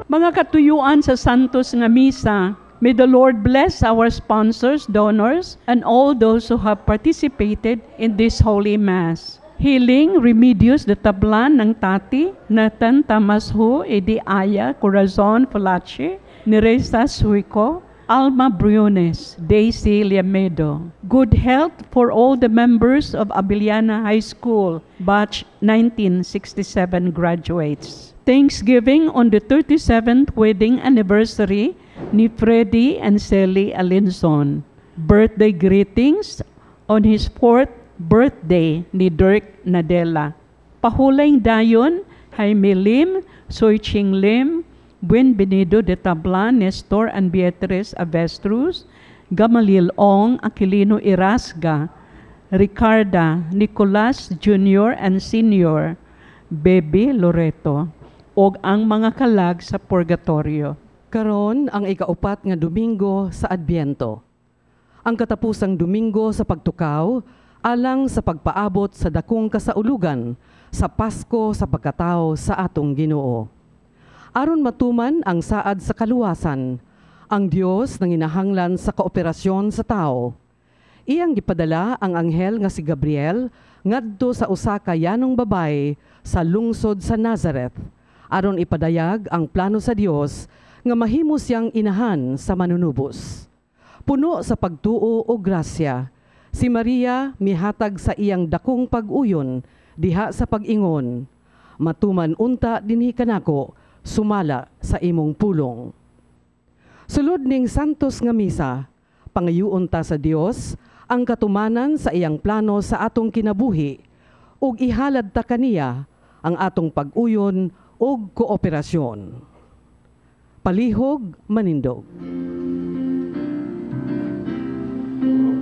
Mga katuyuan sa Santos nga Misa, may the Lord bless our sponsors, donors, and all those who have participated in this Holy Mass. Healing, Remedios de Tablan ng Tati, Nathan Tamasho, Edi Aya, Corazon Falache, Neresa Suico, Alma Briones, Daisy Liamedo. Good health for all the members of Abellana High School, batch 1967 graduates. Thanksgiving on the 37th wedding anniversary ni Freddy and Sally Alinson. Birthday greetings on his 4th birthday ni Dirk Nadela. Pahulayng dayon, Jaime Lim, Soy Ching Lim, Buenvenido de Tablan, Nestor and Beatriz Avestruz, Gamaliel Ong, Aquilino Irasga, Ricarda, Nicolas Jr. and Sr., Bebe Loreto, og ang mga kalag sa Purgatorio. Karon ang ikaupat nga Domingo sa Adbyento. Ang katapusang Domingo sa pagtukaw alang sa pagpaabot sa dakong kasaulugan sa Pasko sa pagkatao sa atong Ginoo. Aron matuman ang saad sa kaluwasan, ang Dios nanginahanglan sa kooperasyon sa tao. Iyang gipadala ang anghel nga si Gabriel ngadto sa usa ka yanong babaye sa lungsod sa Nazareth aron ipadayag ang plano sa Dios nga mahimo siyang inahan sa manunubos. Puno sa pagtuo o grasya, si Maria mihatag sa iyang dakong pag-uyon diha sa pag-ingon, "Matuman unta dinhi kanako sumala sa imong pulong." Sulod ning Santos nga Misa, pangayuon ta sa Dios ang katumanan sa iyang plano sa atong kinabuhi ug ihalad ta kaniya ang atong pag-uyon ug kooperasyon. Palihog manindog.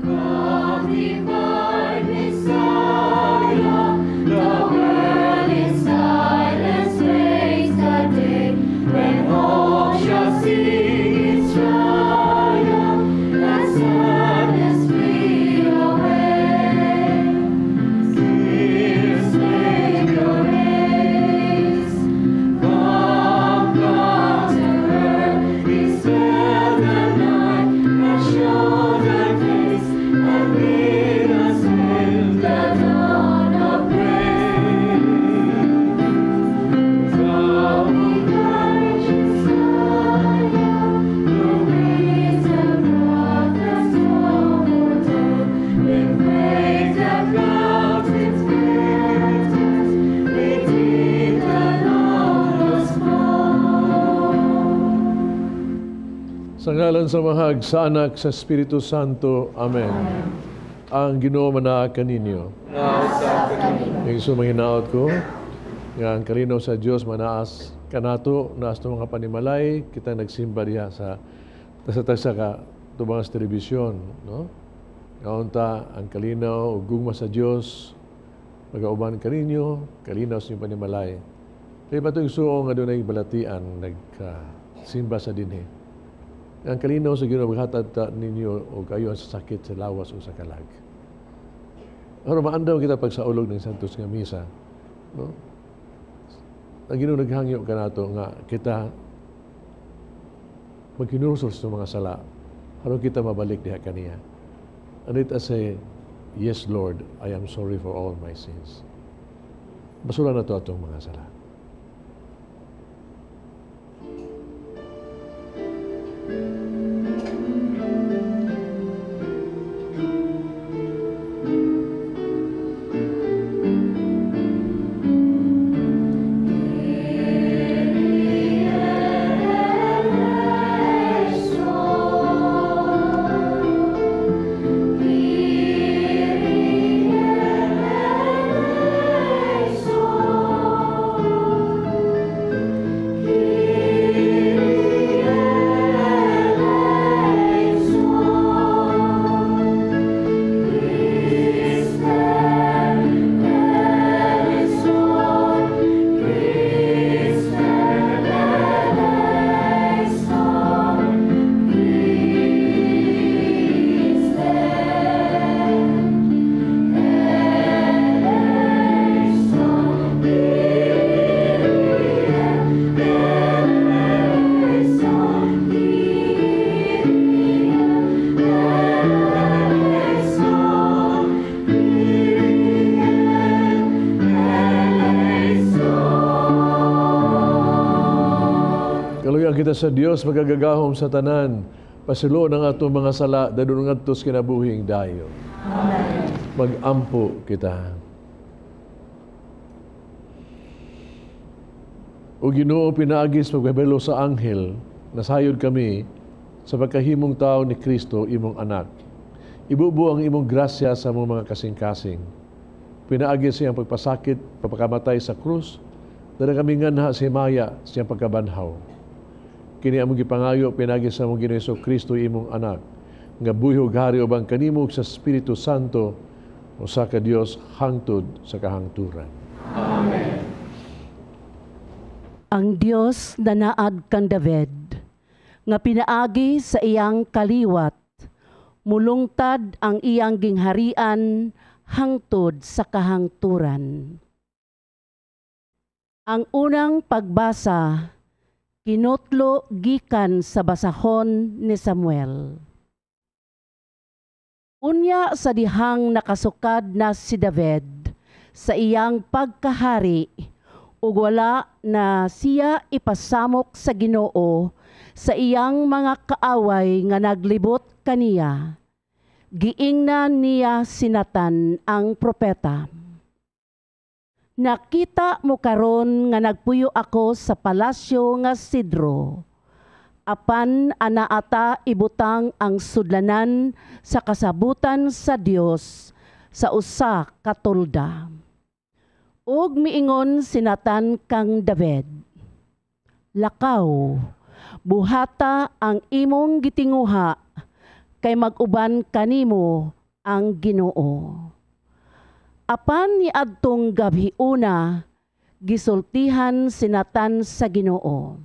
Come, divine Messiah, the world in silence waits the day when hope shall sing its triumph and sadness flee away. Dear Savior, haste, come, come to earth, dispel the night, and show thy face, and bid us hail the dawn of grace. Thou divine Messiah, who wisdom prophets long foretold, with faith that mountains fetters, redeem the long-lost fold. Sa ngalan sa Amahag, sa Anak, sa Espiritu Santo. Amen. Ang Ginoo manaa kaninyo. Yung sumanginaot ko, nga ang kalinaw sa Dios manaas kanato, naas to mga panimalay, kita nagsimba diha sa tagsa-tagsa ka tubang sa telebisyon, no? Kaunta ang kalinaw ug gugma sa Dios magauban kaninyo, kalinaw sa inyong panimalay. Kaya pa itong suong nga dunay balatian nagsimba sa dinhi. Ang kalinaw sa Ginoo maghatag ta ninyo og ayo sa sakit sa lawas o sa kalag. Pero maandaw kita pagsaulog ng Santos nga Misa, no? Ang Ginoo naghangyo kanato nga kita maghinulsol sa mga sala aron kita mabalik diha kaniya. And let us say, "Yes, Lord, I am sorry for all my sins." Basura na to atong mga sala. Kyrie. Sa Dios magagagahom sa tanan, pasiluon ang atong mga sala, dadon ngadto sa kinabuhing dayon. Amen. Mag-ampo kita. O Ginoo, pinaagi sa pagpabelo sa anghel, nasayod kami sa pagkahimong tao ni Kristo, imong anak. Ibubo ang imong grasya sa among mga kasing-kasing. Pinaagi sa iyang pagpasakit, pagpakamatay sa krus, dala kami nganha sa himaya sa iyang pagkabanhaw. Kini among gipangayo pinaagi sa among Ginoo Hesus Kristo, imong anak, nga buhi ug hari uban kanimo sa Espiritu Santo, usa ka Dios hangtod sa kahangturan. Amen. Ang Dios nanaad kang David, nga pinaagi sa iyang kaliwat, mulungtad ang iyang gingharian hangtod sa kahangturan. Ang unang pagbasa, kinutlo gikan sa basahon ni Samuel. Unya sa dihang nakasukad na si David sa iyang pagkahari, ug wala na siya ipasamok sa Ginoo sa iyang mga kaaway nga naglibot kaniya. Giingnan niya si Nathan ang propeta. Nakita mo karon nga nagpuyo ako sa palasyo nga Sidro. Apan anaata ibutang ang sudlanan sa kasabutan sa Dios sa usa ka tolda. Ug miingon si Nathan kang David, lakaw, buhata ang imong gitinguha, kay mag-uban kanimo ang Ginoo. Apan niadtong gabhiuna, gisultihan si Nathan sa Ginoo.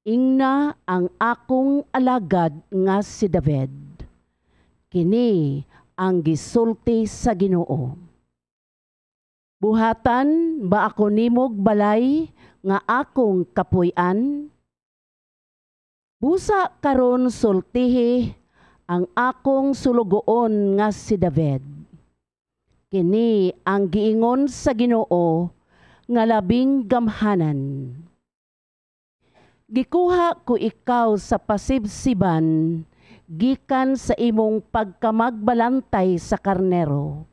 Ingna ang akong alagad nga si David. Kini ang gisulti sa Ginoo. Buhatan ba ako nimog balay nga akong kapuy-an? Busa karon sultihi ang akong sulugoon nga si David. Kini ang giingon sa Ginoo nga labing gamhanan. Gikuha ko ikaw sa pasibsiban gikan sa imong pagkamagbalantay sa karnero,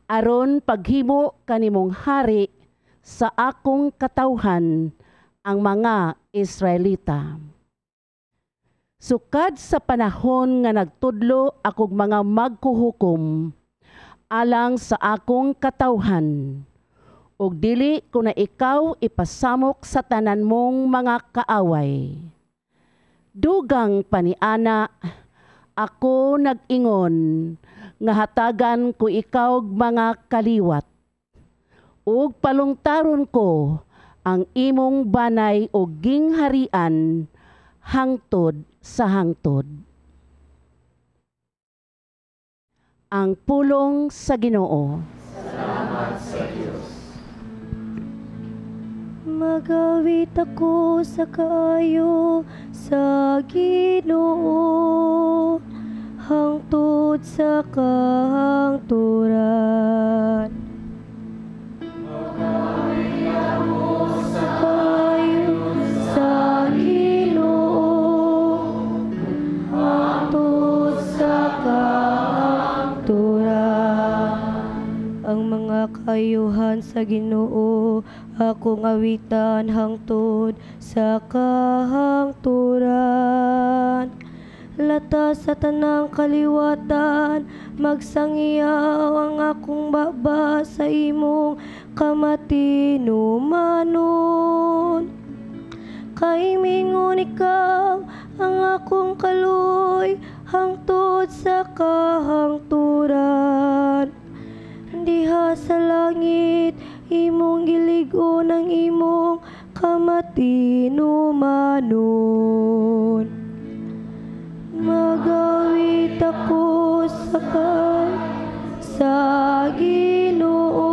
aron paghimo kanimong hari sa akong katawhan ang mga Israelita. Sukad sa panahon nga nagtudlo akong mga magkuhukom alang sa akong katawhan, ug dili ko na ikaw ipasamok sa tanan mong mga kaaway. Dugang paniana, ako nag-ingon nga hatagan ko ikaw mga kaliwat, ug palungtaron ko ang imong banay og gingharian hangtod sa hangtod. Ang pulong sa Ginoo. Salamat sa Dios. Magawit ako sa kaayo sa Ginoo hangtod sa kahangturan. Magawit ako sa kaayo sa Ginoo hangtod sa kahangturan. Ang mga kaayuhan sa Ginoo akong awitan hangtod sa kahangturan. Lata sa tanang kaliwatan, magsangiyaw ang akong baba sa imong kamatinumanon. Kay mingon ikaw ang akong kaloy hangtod sa kahangturan. Diha sa langit imong gilig-on ang imong kamatinumanon. Magawit ako sa Ginoo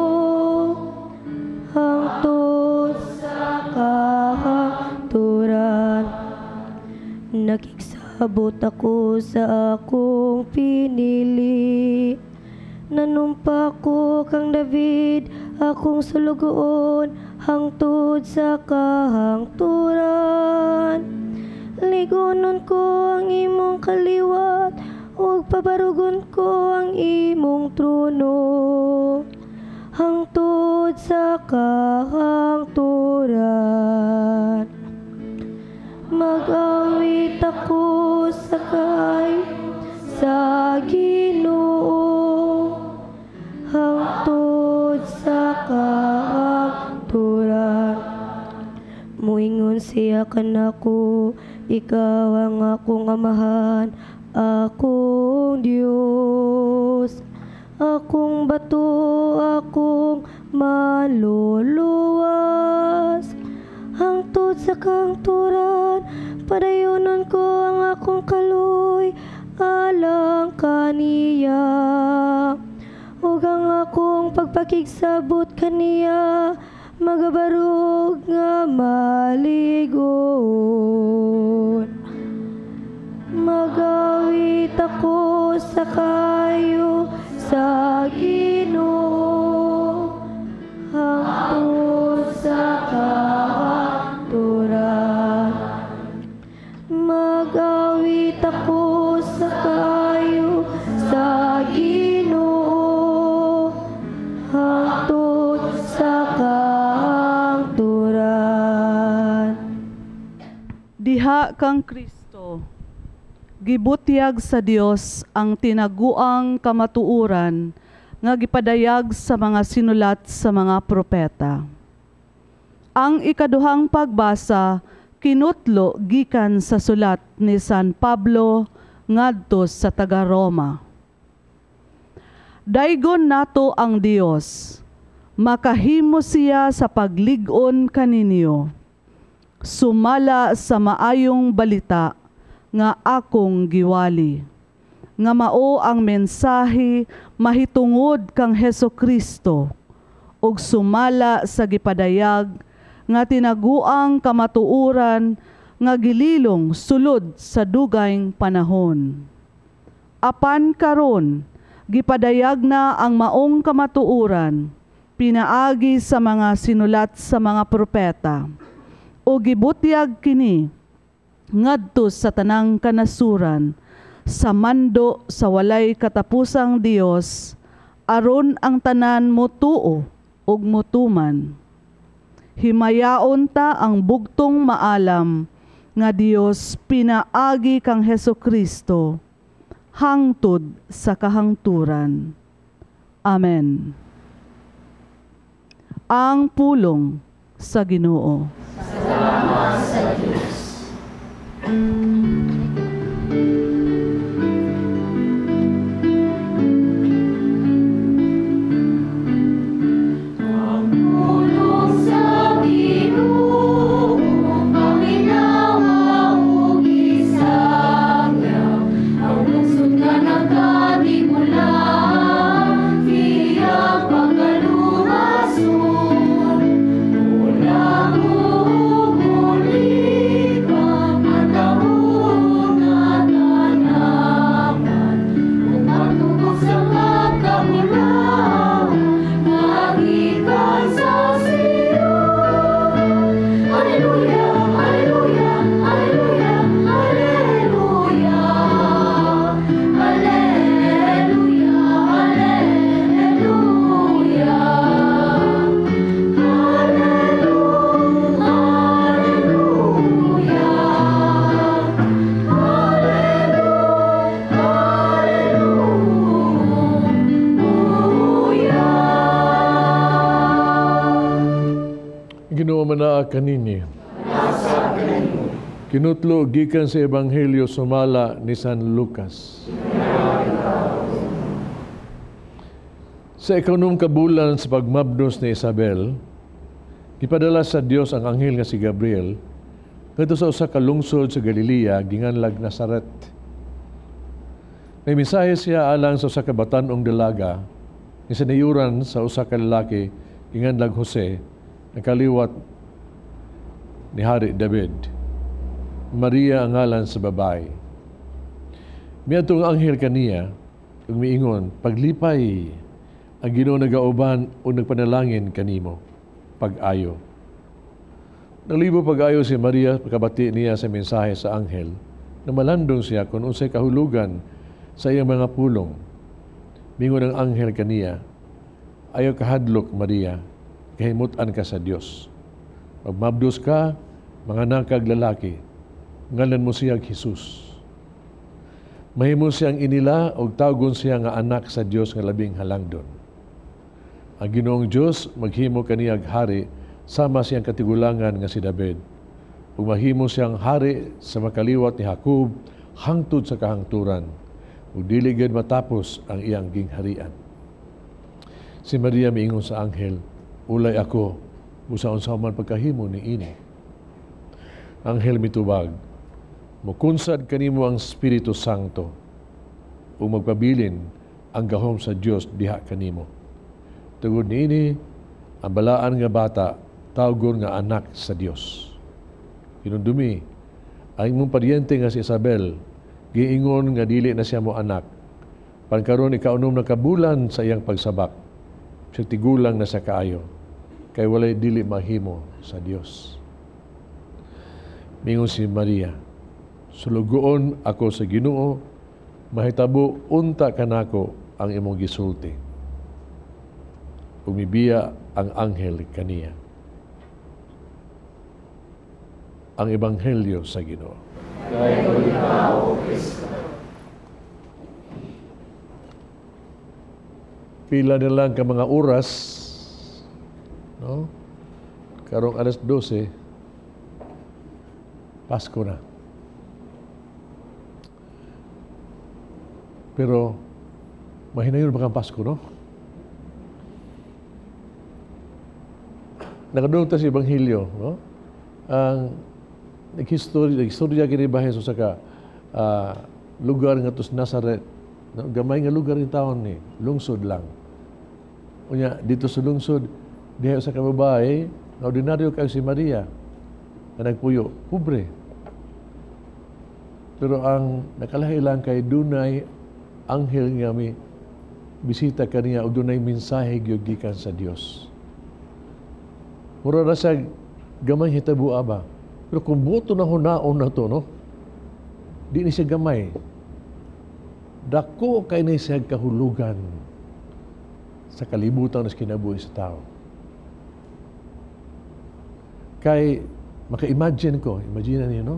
hangtod sa kahangturan. Nakigsabot ako sa akong pinili. Nanumpa ko kang David, akong sulugoon hangtod sa kahangturan. Ligunon ko ang imong kaliwat, ug pabarugon ko ang imong trono hangtod sa kahangturan. Mag-awit ako sa kay sa Ginoo hangtod sa kahangturan. Muingon siya kanako, ikaw ang akong amahan, akong Dios, akong bato, akong maluluwas. Hangtod sa kahangturan, padayonon ko ang akong kaloy alang kaniya. Ug ang akong pagpakigsabot kaniya magabarog nga maligon. Magawit ako sa kayo sa Ginoo hangtod sa kahangturan. Magawit ako sa kayo sa Ginoo hangtod sa kahangturan. Diha kang Kristo, gibutyag sa Dios ang tinaguang kamatuoran nga gipadayag sa mga sinulat sa mga propeta. Ang ikaduhang pagbasa kinutlo gikan sa sulat ni San Pablo ngadto sa taga-Roma. Daygon nato ang Dios, makahimo siya sa paglig-on kaninyo, sumala sa maayong balita nga akong giwali, nga mao ang mensahe mahitungod kang Heso Kristo, ug sumala sa gipadayag nga tinaguang kamatuoran nga gililong sulod sa dugayng panahon. Apan karon gipadayag na ang maong kamatuoran pinaagi sa mga sinulat sa mga propeta, o gibutyag kini ngadto sa tanang kanasuran sa mando sa walay katapusang Dios, aron ang tanan motuo ug motuman. Himayaon ta ang bugtong maalam nga Dios pinaagi kang Heso Kristo hangtod sa kahangturan. Amen. Ang pulong sa Ginoo. Salamat sa Diyos. Ang pulong sa Ginoo, paminawa ug isagyaw, ang lungsod nga nagkadimula, iyang pagalumason. Ulang ug ulipan, ang taon nga tanaman, ug pagtubok sa pagkabulawan, nga gikan sa Sion. Alleluia, alleluia, alleluia, alleluia. Alleluia, alleluia. Alleluia, alleluia. Alleluia. Ginoo manaa kaninyo. Kinutlo gikan sa Ebanghelyo sumala ni San Lucas. Sa ikaunong kabulan sa pagmabnos ni Isabel, gipadala sa Dios ang anghel nga si Gabriel ngadto sa usa ka lungsod sa Galilea ginganlag Nazaret. May mensahe siya alang sa usa ka batan-ong dalaga nga sinayuran sa usa ka lalaki ginganlag Jose, nakaliwat ni Hari David. Maria ang ngalan sa babae. Miadto ang anghel kaniya ug miingon, paglipay, ang Ginoo nagauban ug nagpanalangin kanimo, pag-ayo. Nalibo pag-ayo si Maria pagkabati niya sa mensahe sa anghel, na malandong siya kung unsay kahulugan sa iyang mga pulong. Mingon ang anghel kaniya, "Ayaw kahadlok, Maria, kahimutan ka sa Dios. Magmabdos ka, manganak kag lalaki, ngalan mo siya Jesus. Mahimo siyang inila og tawgon siya nga anak sa Dios nga labing halangdon. Ang Ginoong Dios maghimo kaniyag hari sama siyang katigulangan nga si David. Ug mahimo siyang hari sa makaliwat ni Jacob hangtod sa kahangturan, ug dili gid matapos ang iyang gingharian." Si Maria miingon sa anghel, "Ulay ako, busa unsa man pagkahimo ni ini?" Anghel mitubag, "Mukunsad kanimo ang Espiritu Santo, ug magpabilin ang gahom sa Dios diha kanimo. Tungod niini, ang balaan nga bata tawgon nga anak sa Dios. Hinumdumi, ang imong paryente nga si Isabel, giingon nga dili na siya mo anak. Pankaron ikaunom na kabulan sa iyang pagsabak. Siya tigulang na sa kaayo, kay walay dili mahimo sa Dios." Mingon si Maria, "Sulugoon ako sa Ginoo, mahitabo unta kanako ang imong gisulti." Umibiya ang anghel kaniya. Ang Ebanghelyo sa Ginoo. Pila na lang ka mga oras, no? Karong alas 12, Pasko na. Pero mahinayon ba kang Pasko, no? Nakadungog ta sa Ebanghelyo, no? Ang naghistorya kini ba Jesus sa ka lugar nga tos Nazaret, no? Gamay nga lugar in taon ni, lungsod lang. Unya dito sa lungsod diha sa kababae, nga ordinaryo kay si Maria nga nagpuyo, pobre. Pero ang nakalahi lang kay dunay anghel nga mi bisita kaniya og dunay mensahe gyud gikan sa Dios. Mura ra siya gamay hitabo ba. Pero kung buto na hunaon na to, no? Di ni siya gamay. Dako kay ni siya kahulugan sa kalibutan na kinabuhi sa tao. Kay maka-imagine ko, imagine niyo, no?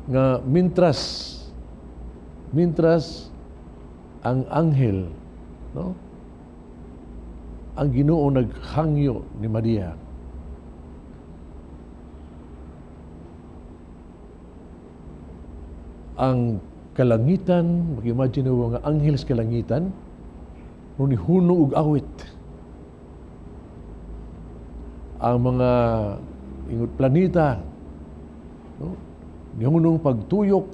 Nga mintras ang anghel, no? Ang Ginoo naghangyo ni Maria. Ang kalangitan, mag-imagine mo nga anghel sa kalangitan, nunihuno og awit. Ang mga ingot planeta, no? Nihunong pagtuyok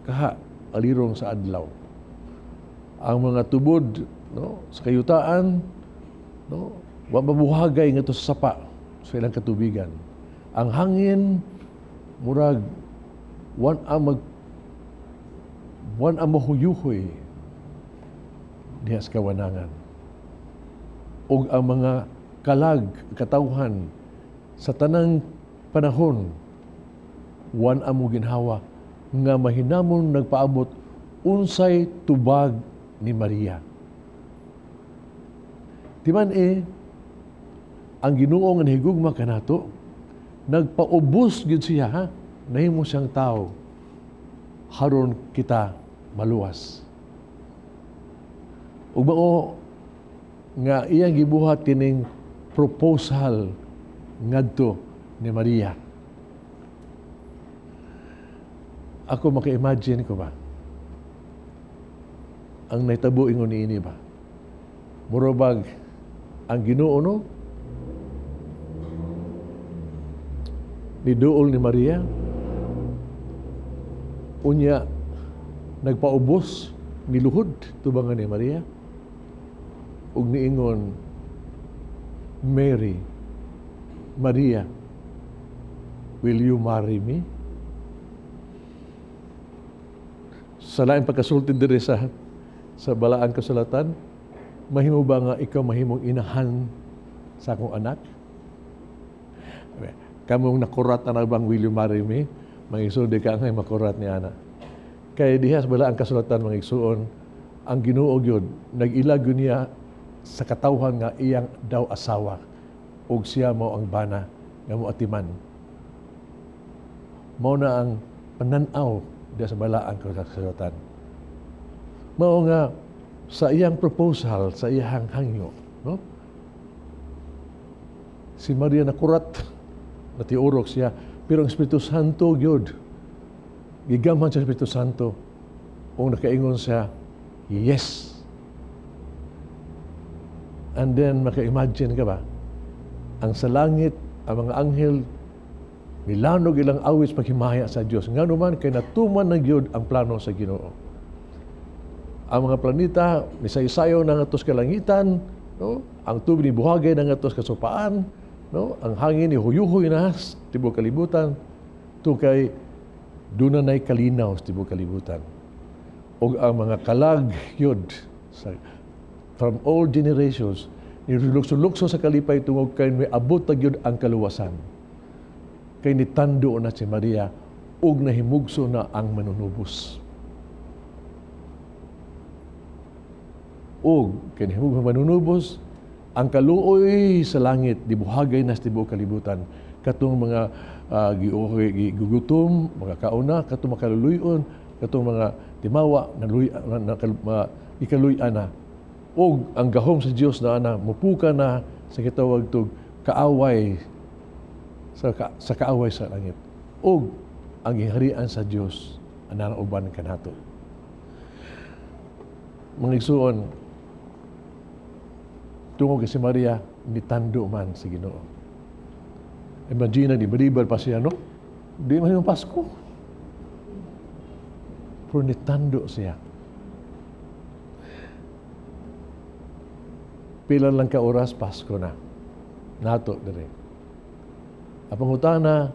kaha alirong sa adlaw. Ang mga tubod, no, sa kayutaan, no, wa mabuhagay ngadto sa sapa sa ilang katubigan. Ang hangin murag wan ang mahuyuhoy diha sa kawanangan. Og ang mga kalag, katawhan sa tanang panahon, wan ang ginhawa nga mahinamon nagpaabot unsay tubag ni Maria. Timan ang Ginoo nga nahigugma kanato, nagpaubos gyud siya, ha? Nahimo siyang tao haron kita maluwas. Ug mao nga iyang gibuhat kining proposal ngadto ni Maria. Ako maka-imagine ko ba ang nahitabo ingon niini ba? Murabag ang Ginoo, no? Niduol ni Maria, unya nagpaubos niluhod tubangan ni Maria ug niingon, "Mary, Maria, will you marry me?" Sa laing pagkasulti diri sa balaan kasulatan, mahimo ba nga ikaw mahimong inahan sa akong anak? Kamong nakurat na bang "Will you marry me?" Mga igsoon, di ka angay makurat ni ana. Kay diha sa balaang kasulatan, mga igsoon, ang Ginoo gyud nag-ilag gyud niya sa katawhan nga iyang daw asawa ug siya mao ang bana nga moatiman. Mao na ang panan-aw diha sa balaang kasulatan. Mao nga sa iyang proposal, sa iyang hangyo, no? Si Maria nakurat, natiurok siya, pero ang Espiritu Santo gyud, gigamhan sa Espiritu Santo, ug nakaingon siya, "Yes." And then, maka-imagine ka ba? Ang sa langit, ang mga anghel, milanog ilang awit paghimaya sa Dios. Ngano man kay natuman na gyud ang plano sa Ginoo. Ang mga planeta misaysayo na ngadto sa kalangitan, no? Ang tubig ni buhagay na ngadto sa kasupaan, no? Ang hangin ni huyuhoy na sa tibuok kalibutan, tukay duna nay kalinaw sa tibuok kalibutan. Og ang mga kalag yun sa, from all generations nilukso-lukso sa kalipay tungod kay may abot na gyud ang kaluwasan. Kay nitando na si Maria ug nahimugso na ang manunubos. Ug kay nahimugso ang manunubos, ang kaluoy sa langit dibuhagay na sa tibuok kalibutan. Katong mga gigutom, mga kauna, katong makaluluyon, katong mga timawa, ikaluy na. Og ang gahom sa Dios na ana mupuka na sa kitawag tug kaaway sa kaaway sa langit. Og ang giharian sa Dios ana uban kanato. Mga igsuon, tungod kay si Maria nitando man sa Ginoo. Imagine, di balibal pa siya, no? Di man yung Pasko. Pero nitando siya. Pila lang ka oras, Pasko na. Nato dire. Ang pangutana,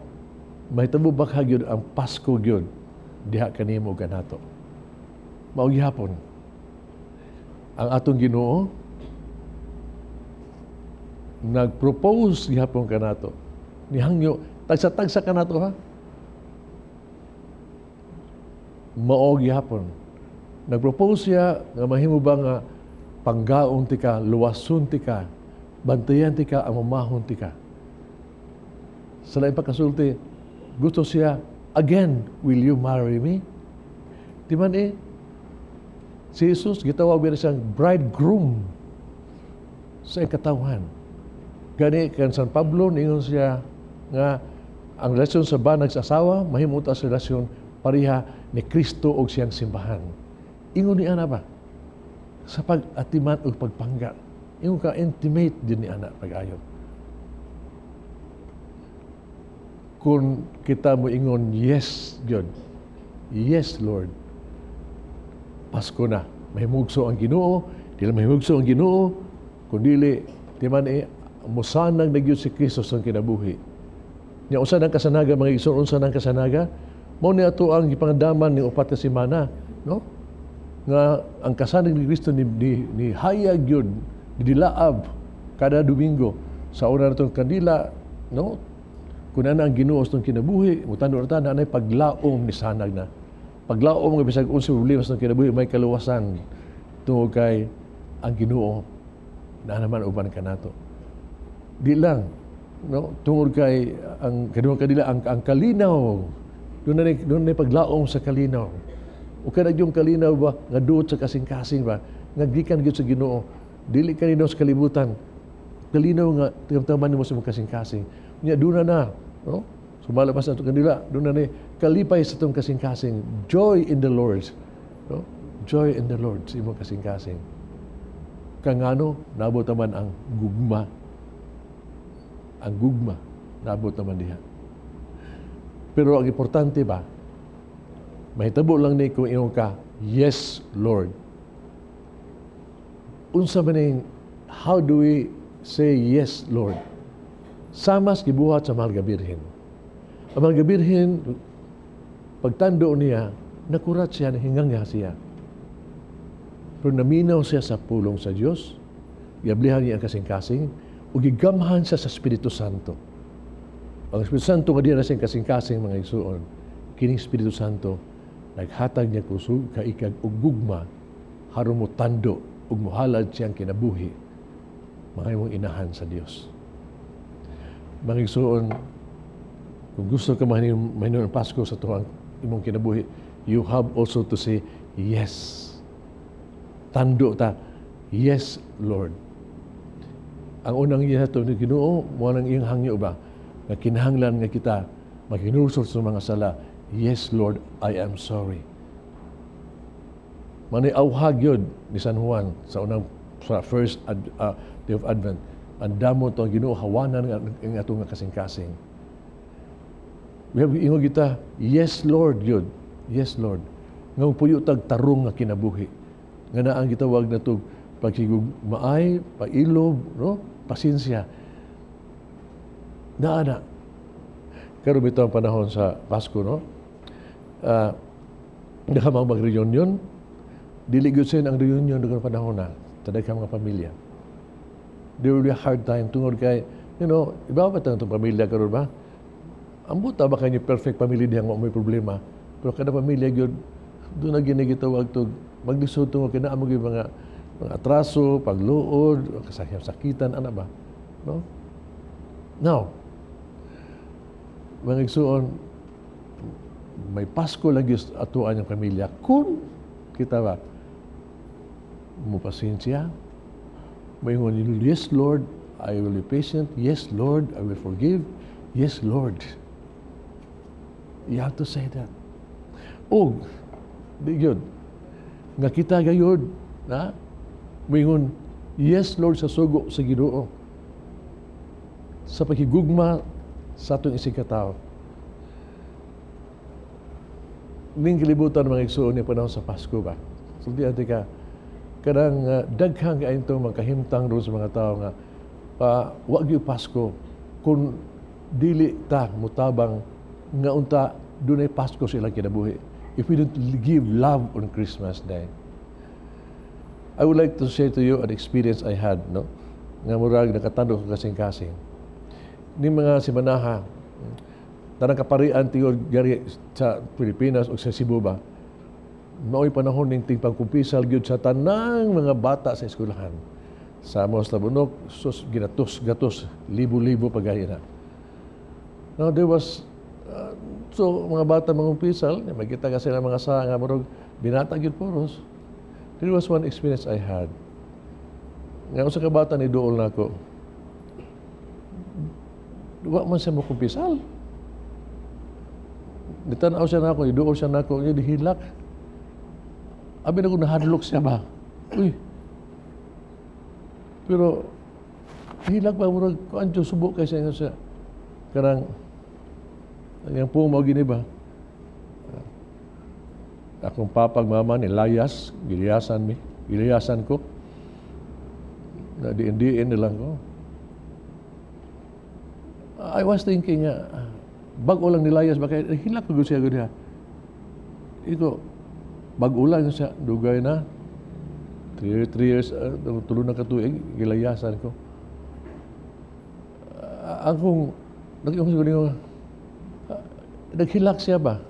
mahitabo ba ka gyud ang Pasko gyud diha kanimo kanato? Mao gihapon. Ang atong Ginoo nag-propose gihapon kanato. Nihangyo, tagsa-tagsa kanato ha. Mao gihapon. Nag-propose siya nga mahimo ba nga panggaon tika, luwason tika, bantayan tika, amamahon tika. Sa laing pagkasulti, gusto siya, "Again, will you marry me?" Di man eh, si Jesus, gitawag niya siyang bridegroom sa ikatawhan. Gani, kan San Pablo, ningon siya nga ang relasyon sa banag sa asawa, mahimuta sa relasyon pareha ni Kristo og siyang simbahan. Ingon ni ana ba? Sa pag-atiman o pagpangga. Ingon ka intimate din ni ana pag-ayo. Kung kita mo ingon, "Yes, God. Yes, Lord." Pasko na. Mahimugso ang Ginoo. Di lang mahimugso ang Ginoo. Kundili, di man eh, musanag na gyud si Kristo sa kinabuhi. Nya unsa nang kasanaga, mga igsoon, unsa nang kasanaga? Mao ni ato ang gipangandaman ni upat ka semana, no? Nga ang kasanag ni Kristo ni hayag gyud, dilaab kada Domingo sa una natong kandila, no? Kung ana ang Ginoo sa atong kinabuhi, mutando ta na anay paglaom ni sanag na. Paglaom nga bisag unsa problema sa atong kinabuhi, may kaluwasan tungod kay ang Ginoo na naman uban kanato. Di lang, no, tungod kay ang kaduhang kandila ang kalinaw, doon na paglaom sa kalinaw. O kada yung kalinaw ba nga duot sa kasing-kasing ba nga gikan gyud sa Ginoo, dili kanino sa kalibutan. Kalinaw nga taman nimo sa imong kasing-kasing. Nya doon na, no? Sumala pa sa atong kandila, doon na ni kalipay sa atong kasing-kasing, joy in the Lord, no? Joy in the Lord sa imong kasing-kasing. Kangano naabot naman ang gugma. Ang gugma naabot naman diha. Pero ang importante ba, mahitabo lang ni kung ingon ka, "Yes, Lord." Unsa man ning, how do we say yes, Lord? Samas gibuhat sa Mahal nga Birhen. Ang Mahal nga Birhen, pagtando niya, nakurat siya, nahingangha siya. Pero naminaw siya sa pulong sa Dios, giablihan niya ang kasing-kasing, ug gigamhan siya sa Espiritu Santo. Ang Espiritu Santo nga diya na siyang kasing-kasing, mga igsuon, kining Espiritu Santo naghatag niya kusog, kaikag ug gugma haron mo tando ug mohalad siyang kinabuhi mahimong inahan sa Dios. Mga igsuon, kung gusto ka mahinuon ang Pasko sa tuang imong kinabuhi, you have also to say yes. Tando ta, "Yes, Lord." Ang unang iya to ni Ginoo, mo nang iyang hangyo ba nga kinahanglan nga kita makinulsol sa mga sala. "Yes, Lord, I am sorry." Manay awhag yun ni San Juan sa unang sa first day of Advent. Ang damo to ang Ginoo hawanan nga ang atong nga kasing-kasing. We have ingon kita, "Yes, Lord," yun. "Yes, Lord." Nga puyo tag tarong nga kinabuhi. Nga naa ang gitawag na tog paghigugmaay, pailob, no? Pasensya. Naa na. Karon bitaw ang panahon sa Pasko, no? Uh, mga mag-reunion, dili gyud sen ang reunion dugang panahon na sa daghang mga pamilya. There will be a hard time tungod kay, iba pa itong pamilya karon ba? Ambot ba kay perfect family diyang may problema? Pero kada pamilya gyud doon na ginigitawag to maglisod tungod kay naa mo gyud mga atraso, pagluod, sakitan, ana ba? No? Now, mga igsuon, may Pasko lagi atuan yung pamilya kung kita ba mo pasensya, maingon, "Yes, Lord, I will be patient. Yes, Lord, I will forgive. Yes, Lord." You have to say that. Og, di yun, nga kita gayod, na, maingon, "Yes, Lord," sa sugo sa Ginoo. Sa paghigugma sa atong isig katao. Ning kalibutan, mga igsuon, ni panahon sa Pasko ba? So di ate ka, kanang daghang kaayo itong magkahimtang ron sa mga tao nga wa gyud Pasko kung dili ta mutabang nga unta dunay Pasko sa ilang kinabuhi. If we don't give love on Christmas Day. I would like to share to you an experience I had, no? Nga murag nakatando ko kasing-kasing. Ni mga simanaha, tanang kaparian tingod gari sa Pilipinas o sa Cebu ba, mao'y panahon ning tingpagkumpisal gyud sa tanang mga bata sa eskwelahan. Sa Mos Tabunok, sus, ginatos, gatos, libo-libo pagaya na. Now, there was, so mga bata mga umpisal, makita kasi ng mga sa nga murag binata gyud puros. There was one experience I had. Nga usa ka bata ni duol nako. Wa man siya mokumpisal. Nitanaw siya nako, iduol siya nako, niya dihilak. Abi na ko nahadlok siya ba? Uy. Pero hilak ba, murag kuan subo kay siya siya. Kanang ang puma gini ba? Akong papag mama ni layas, giliyasan mi, giliyasan ko. Na diin-diin nilang ko. I was thinking, bago lang nilayas ba kay hilak ko siya gud. Iko bago lang siya, dugay na 3 years, tulo na ka tuig gilayasan ko. Akong nag siguro naghilak siya ba?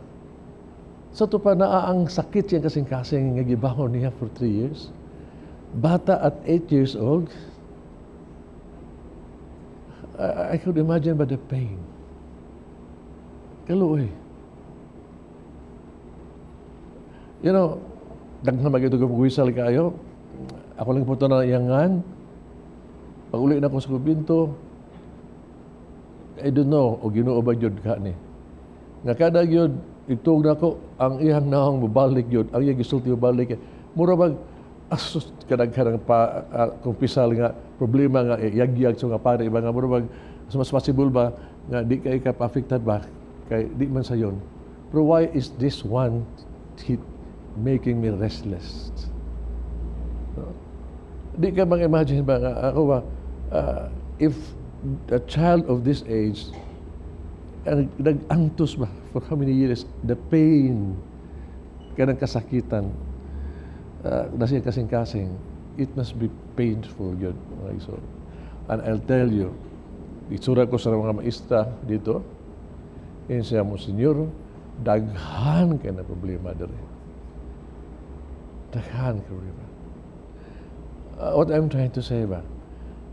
Sa to pa naa ang sakit siyang kasing-kasing nga gibahon niya for 3 years. Bata at 8 years old, I could imagine ba the pain. Kaluoy. Daghan man ito wisal kayo. Ako lang po ito na iyangan. Pag uli na ako sa kubinto, I don't know, o Ginoo ba gyud ka ni. Nga kada gyud itug nako ang iyang naong mobalik gyud, ang iyang gisulti mobalik. Mura bag asus kadaghan pa kumpisal nga problema nga yagyag sa nga pare iba nga mura bag mas possible ba nga di kay ka affected ba kay di man sayon. Pero why is this one hit making me restless? No? Di ka bang imagine ba nga ako ba if a child of this age ang nag-antos ba for how many years, the pain kanang kasakitan nasa kasing-kasing, it must be painful yun. So, and I'll tell you, Itsura ko sa mga maestra dito. Ingon siya, "Monsignor, daghan kay na problema diri. Daghan kay problema." What I'm trying to say ba,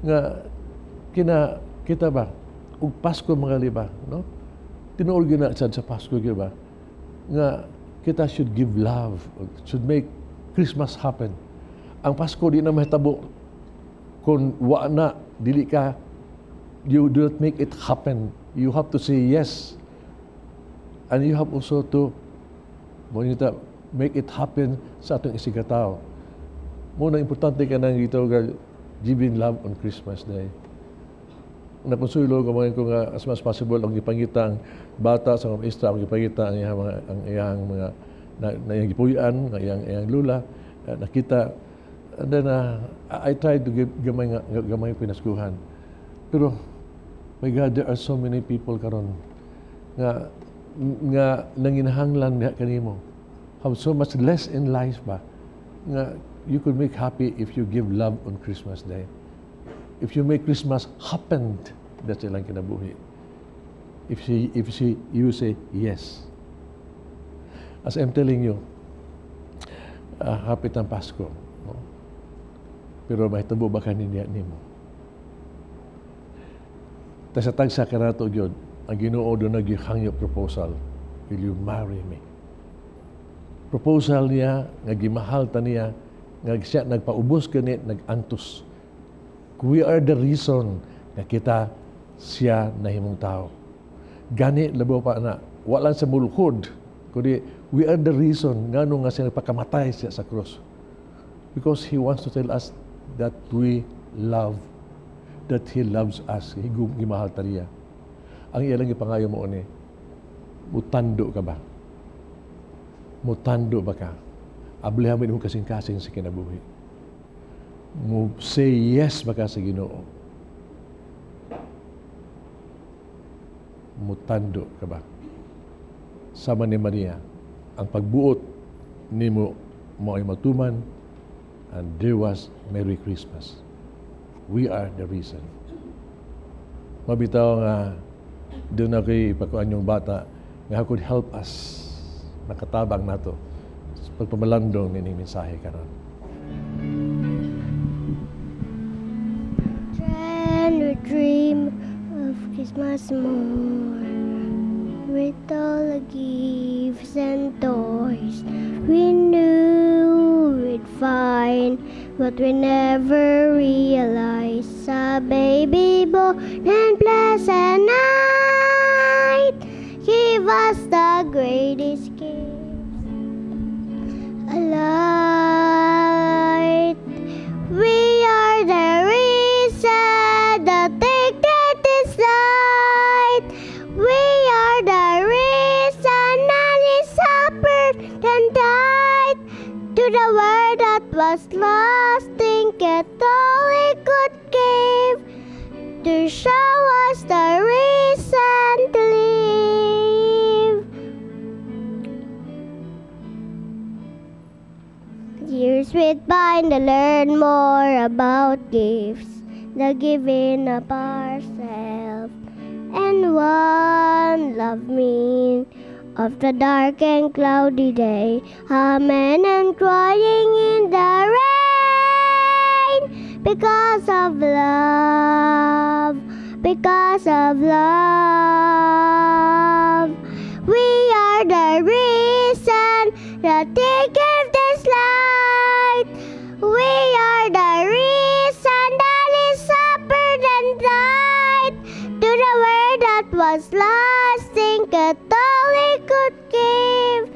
nga kina kita ba, ug Pasko mga liba, no? Tinuod gyud na sad sa Pasko gyud ba, nga kita should give love, should make Christmas happen. Ang Pasko di na mahitabo kung wa na, dili ka, you do not make it happen. You have to say yes. And you have also to mo make it happen sa atong isigkatawo. Mao na importante ka nang ito giving love on Christmas Day. Nakonsuelo ko mga ko nga as much as possible ang gipangita ang bata sa mga maestra, ang gipangita ang iyang mga na iyang gipuy-an, ang iyang lula, nakita, and then I tried to give gamay nga gamay pinaskuhan. Pero my God, there are so many people karon nga nanginahanglan diha kanimo, have so much less in life ba, nga you could make happy if you give love on Christmas Day. If you make Christmas happen, that's ilang kinabuhi. If she, you say yes. As I'm telling you, hapit ang Pasko. No? Pero mahitabo ba kaniya nimo? Ta sa tagsa kanato gyud, ang Ginoo duna gihangyo proposal. "Will you marry me?" Proposal niya, nga gimahal ta niya, nga siya nagpaubos kani, nag-antos. We are the reason nga kita siya nahimong tao. Gani labaw pa na, wala sa mulhod, kundi we are the reason ngano nga siya nagpakamatay siya sa cross. Because He wants to tell us that we love, that He loves us. Higom gimahal ta niya. Ang iya lang ipangayo mo ni, mutando ka ba? Mutando ba ka? Ablihan mo imong kasing-kasing sa kinabuhi. Mo say yes ba ka sa Ginoo? Mutando ka ba? Sama ni Maria, ang pagbuot nimo mo ay matuman, and there was Merry Christmas. We are the reason. Mabitaw nga duna kay ipakuan yung bata nga could help us nakatabang nato sa pagpamalandong nining mensahe karon. And we dream of Christmas morn, with all the gifts and toys we knew we'd find, but we never realized a baby born and pleasant night give us the greatest gift a light. We are the reason that they get this light. We are the reason that he suffered and died to the world that was lost. Think it all he could give to show us the reason to live. Years we'd find to learn more about gifts, the giving of ourselves, and one love mean of the dark and cloudy day. Amen and crying in the rain because of love, because of love. We are the reason that they gave this light. We are the reason that he suffered and died to the world that was lost. Think it all he could give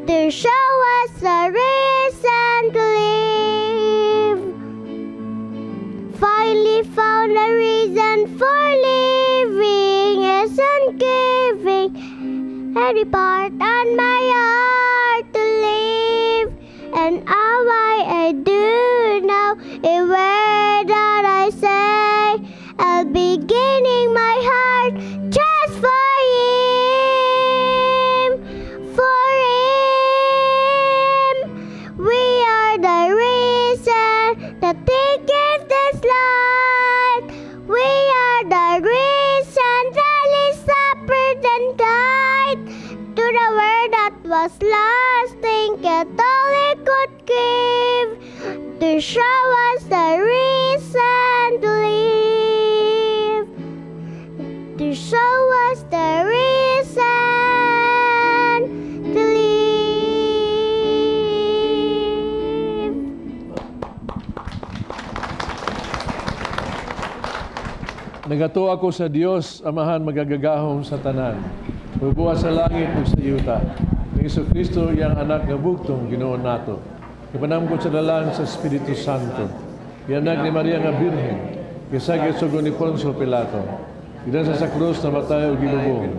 to show us the reason to live. Finally found a reason for living isn't giving every part on my heart to live. And all I do now is word that I say, I'll be gaining my heart just for him, for him. We are the reason that they gave this light. We are the reason show us the reason to live, to show us the reason to live. Nagatuo ako sa Dios, Amahan magagagahom sa tanan, mubuhat sa langit ug sa yuta. Ni Jesucristo iyang anak nga bugtong Ginoo nato. Gipanamkot sa dalan sa Espiritu Santo. Gianak ni Maria nga Birhen, gisagit sugo ni Poncio Pilato. Gidan sa krus namatay ug gilubong.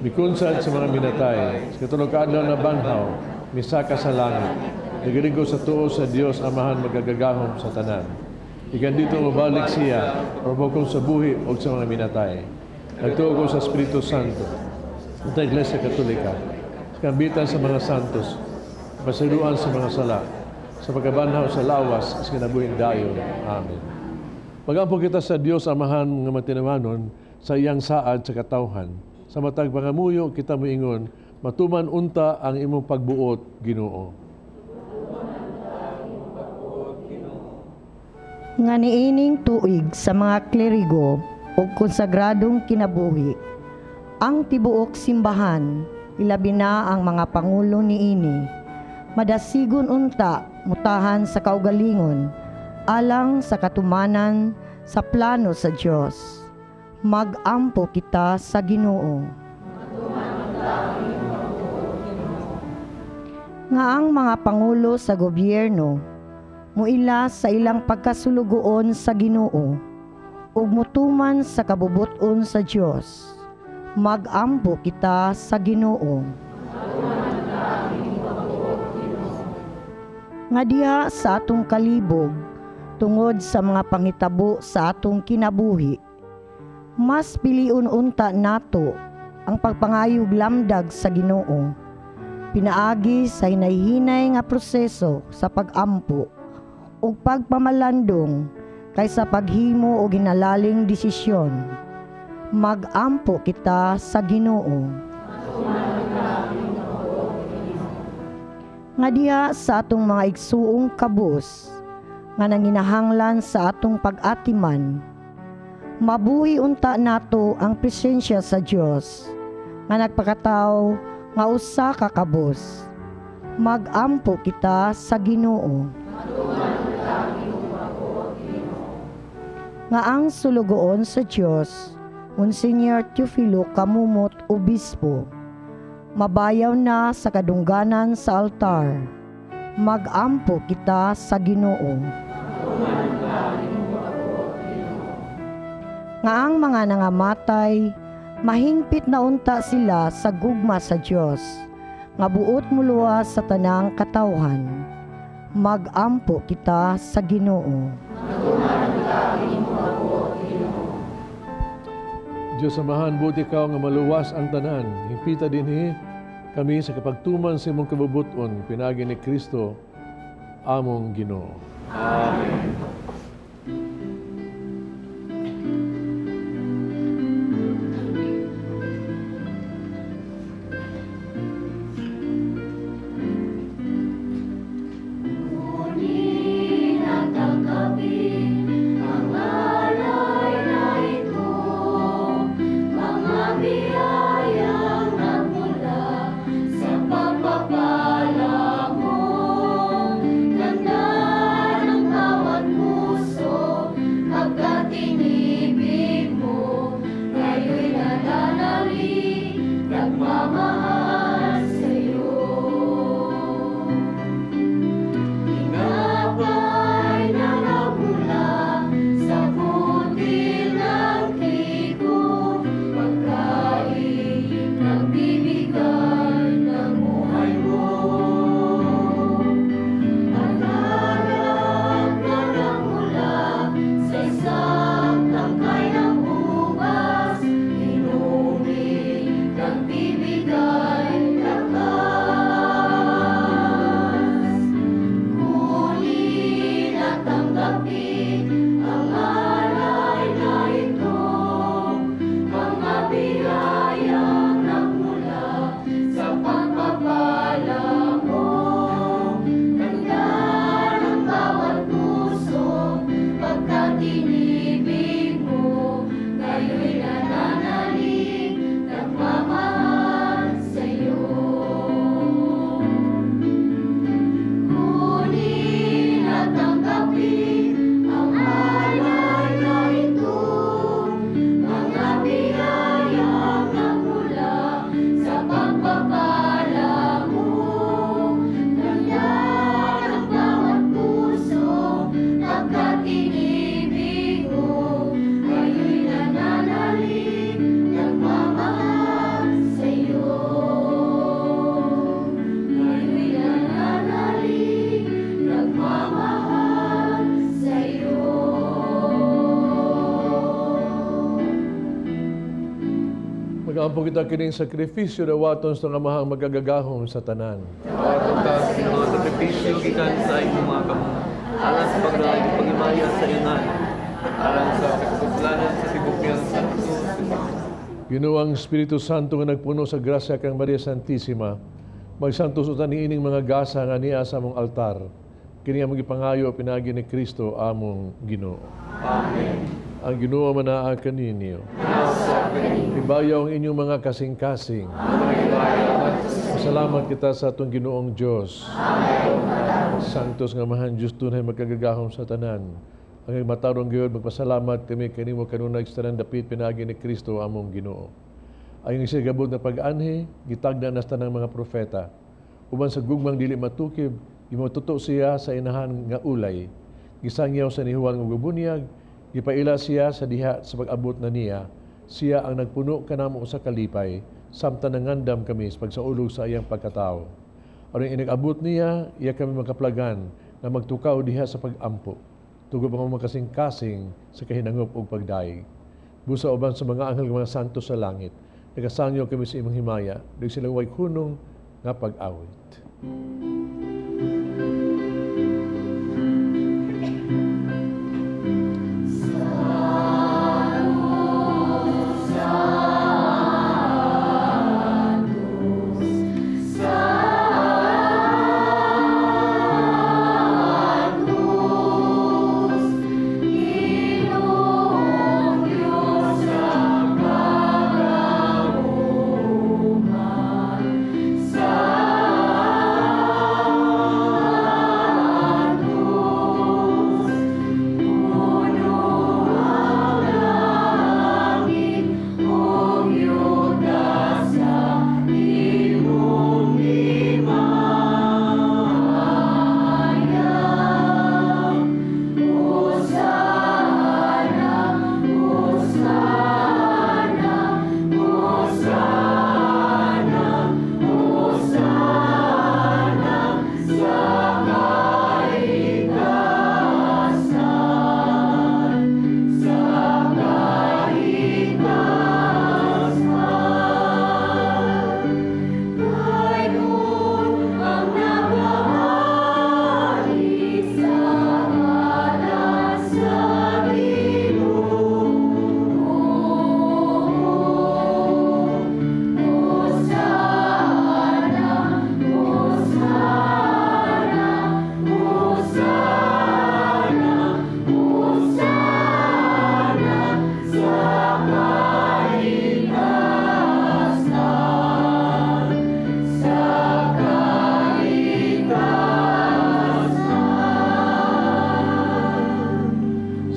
Mikunsad sa mga minatay, sa katulog ka adlaw na banhaw, misaka sa langit. Nagaringgo sa tuo sa Dios Amahan magagagahom sa tanan. Ikan dito mabalik siya, o sa buhi o sa mga minatay. Nagtuo ko sa Espiritu Santo, sa Iglesia Katolika, sa kambitan sa mga santos, pasaluan sa mga sala, sa pagkabanhaw sa lawas, sa kinabuhing dayon. Amen. Magampo kita sa Dios Amahan nga matinamanon sa iyang saad sa katawhan. Sa matag pangamuyo kita moingon, matuman unta ang imong pagbuot, Ginoo. Nga niining tuig sa mga klerigo o konsagradong kinabuhi, ang tibuok simbahan, ilabi na ang mga pangulo niini, madasigon unta mutahan sa kaugalingon alang sa katumanan sa plano sa Dios. Magampo kita sa Ginoo. Nga ang mga pangulo sa gobyerno muila sa ilang pagkasulugoon sa Ginoo ug mutuman sa kabubuton sa Dios. Magampo kita sa Ginoo. Nga diha sa atong kalibog tungod sa mga pangitabo sa atong kinabuhi, mas piliun unta nato ang pagpangayog lamdag sa Ginoo pinaagi sa hinay-hinay nga proseso sa pag-ampo ug pagpamalandong kaysa paghimo og hinalaling desisyon. Magampo kita sa Ginoo. Nga diha sa atong mga igsuong kabus nga nanginahanglan sa atong pag-atiman, mabuhi unta nato ang presensya sa Dios nga nagpakataw nga usa ka kabus. Magampo kita sa Ginoo. Nga ang sulugoon sa Dios, Monsignor Teofilo Camomot Obispo, mabayaw na sa kadungganan sa altar. Magampo kita sa Ginoo. Nga ang mga nangamatay, mahingpit na unta sila sa gugma sa Dios, nga buot muluwas sa tanang katawhan. Magampo kita sa Ginoo. Diyos Amahan, buti ikaw nga maluwas ang tanan. Hingpita dinhi kami sa kapagtuman sa imong kabubuton, pinaagi ni Kristo among Ginoo. Amen. Maampo kita kining sakripisyo dawaton sa amahang magagagahom sa tanan. Dawaton ka sa mga sakripisyo gikan sa imong mga kamot, alang sa pagdala ug pagimaya sa iyong ngalan, alang sa pagsuslanan sa tibok niyang santo. Ginoo ang Espiritu Santo nga nagpuno sa grasya kang Maria Santissima, magsantos utan niining mga gasa nga niya sa among altar. Kini among gipangayo pinaagi ni Kristo among Ginoo. Amen. Ang Ginoo manaa kaninyo. Ibayaw ang inyong mga kasing-kasing. Salamat kita sa atong Ginoong Dios. Santos nga mahan Dios tunay magkagagahom sa tanan. Ang matarong gayud magpasalamat kami kanimo kanunay sa tanan dapit pinaagi ni Kristo among Ginoo. Ang isigabot na pag-anhi gitagda na sa tanang mga propeta. Uban sa gugmang dili matukib, gimotuto siya sa inahan nga ulay. Gisangyaw sa ni Juan nga bunyag, gipaila siya sa diha sa pag-abot na niya. Siya ang nagpuno kanamo sa kalipay, samtang nangandam kami sa pagsaulog sa iyang pagkatao. Aron inag-abot niya, iya kami makaplagan na magtukaw diha sa pag-ampo. Tugod ang makasing-kasing sa kahinangop ug pagdaig. Busa uban sa mga anghel mga santo sa langit, nagasangyo kami sa imong himaya, dug silang way hunong nga pag-awit.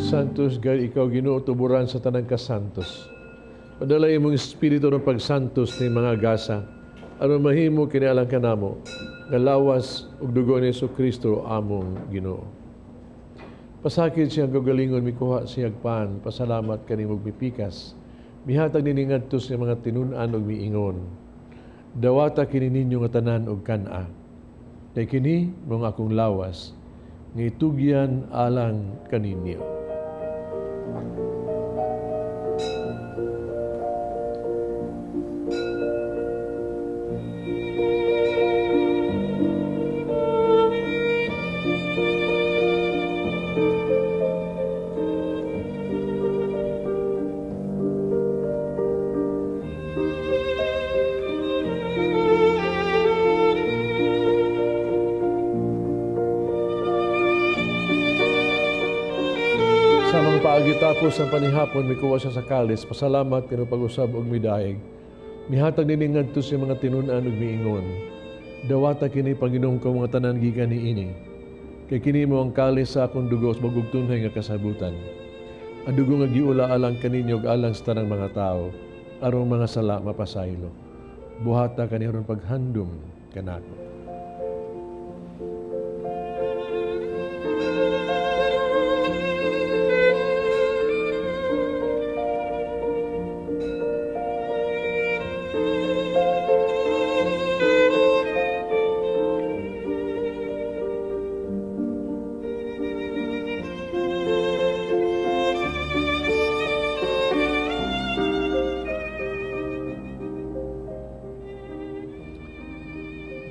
Santos, gay ikaw Ginoo tuburan sa tanang kasantos. Padala imong espiritu ng pagsantos ni mga gasa. Aron mahimo kini alang kanamo nga lawas ug dugo ni Jesucristo among Ginoo. Pasakit siyang kagalingon mikuha siyag pan, pasalamat kanimo mipikas. Mihatag nini ngadto sa mga tinun-an ug miingon. Dawata kini ninyo nga tanan og kan-a. Kay kini mao ang akong lawas nga itugyan alang kaninyo. Tapos ang panihapon, mikuha siya sa kalis, pasalamat kanu pag-usab og midaig. Mihatag nini ngadto sa mga tinun-an ug miingon. Dawata kini Panginoon ko mga tanan gikan niini. Kay kini mo ang kalis sa akong dugo sa bagong tunhay nga kasabutan. Ang dugo nga giula alang kaninyo ug alang sa tanang mga tao, aron mga sala mapasaylo. Buhata kani aron paghandom kanako.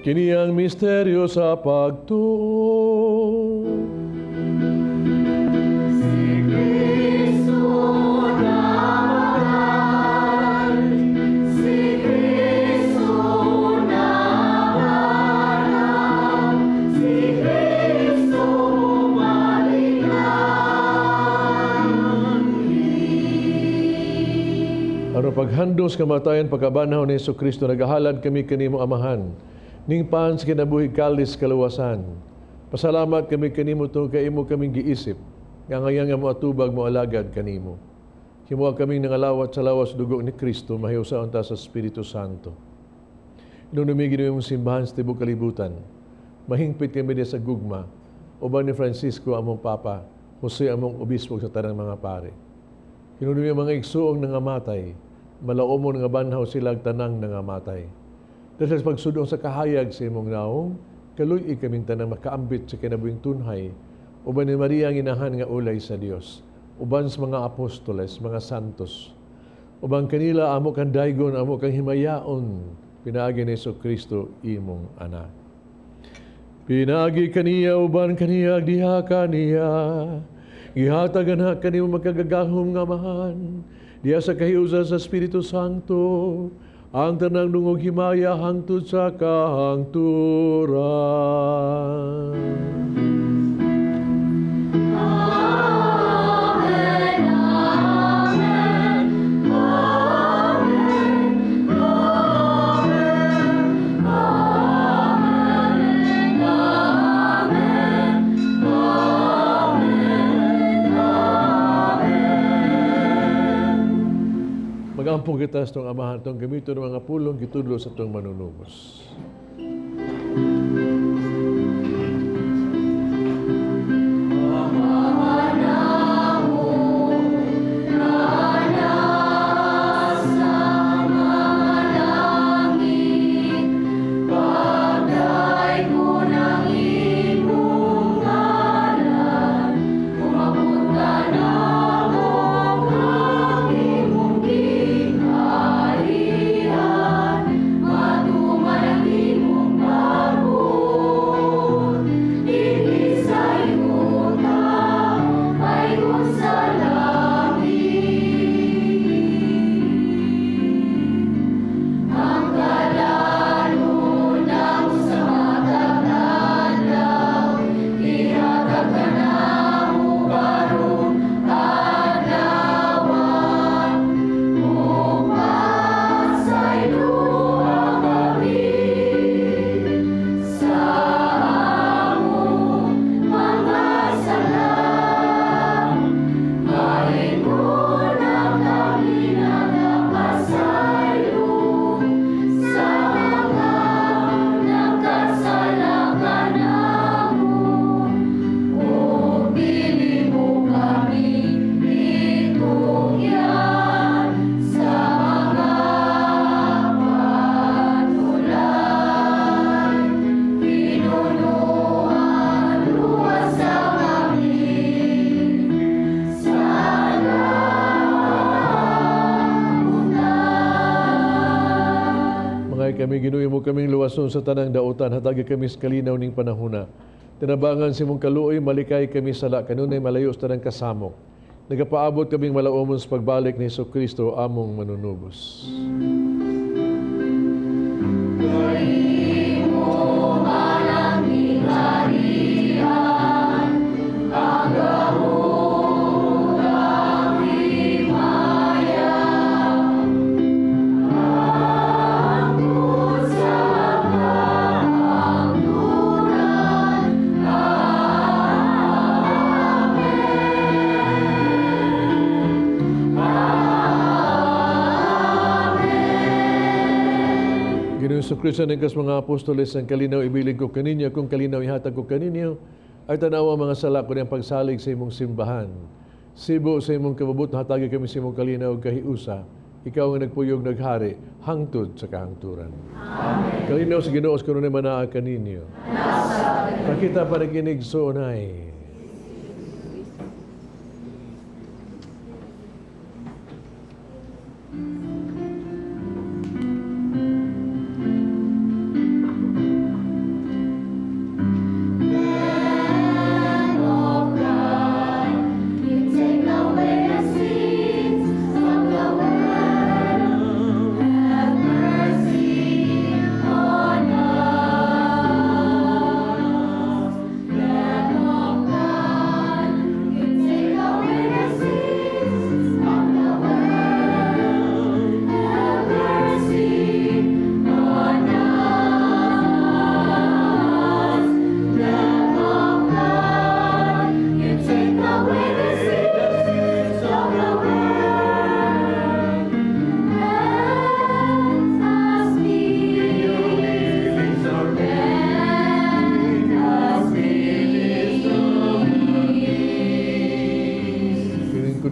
Kini ang misteryo sa pagtuo. Si Kristo namatay, si Kristo nabanal, si Kristo bumalik. Aron paghandos kamatayan pagkabanhaw ni Hesukristo, nagahalad kami kanimo Amahan, ning pan sa kinabuhi kalis kaluwasan. Pasalamat kami kanimo tungod kay imo kaming giisip, nga ngayon nga moatubag moalagad kanimo. Himoa kaming nangalawat sa lawas dugo ni Kristo, mahiusaon ta sa Espiritu Santo. Inunumigin mo imong simbahan sa tibuok kalibutan. Mahingpit kami diya sa gugma, uban ni Francisco among Papa, Jose among Obispo sa tanang mga pare. Hinunumi ang mga igsuong nangamatay, malaumon nga banhaw sila ag tanang nangamatay. Dahil sa pagsudong sa kahayag sa imong naong, kaluy-i kaming tanang makaambit sa kinabuhing tunhay, uban ni Maria ang inahan nga ulay sa Dios, uban sa mga apostoles, mga santos. Uban kanila amo kang daygon, amo kang himayaon, pinaagi ni Hesukristo imong anak. Pinaagi kaniya, uban kaniya, diha kaniya, gihatagan ha kanimo magkagagahom nga Amahan, diha sa kahiusa sa Espiritu Santo, ang tanang dungog himaya hangtod sa kahangturan. Amen, amen, amen, amen, amen, amen, amen, amen. Magampong kita sa itong Amahan, itong gamiton ng mga pulong gitudlo sa itong manunubos. Kami Ginoo mo kaming luwason sa tanang dautan, hatagi kami sa kalinaw ning panahona. Tinabangan si mong kaluoy, malikay kami sala, kanunay malayo sa tanang kasamok. Nagapaabot kaming malaumon sa pagbalik ni Hesukristo among manunubos. Hesukristo ng kas mga apostoles, ang kalinaw ibilig ko kaninyo, kung kalinaw ihatag ko kaninyo, ay tanawa mga sala ko niyang pagsalig sa imong simbahan. Sibo sa imong kababot, hatagi kami sa imong kalinaw kahiusa. Ikaw ang nagpuyog naghari, hangtod sa kahangturan. Amen. Kalinaw sa Ginoo sa kanunay manaa kaninyo. Pakita pa nakinig soonay.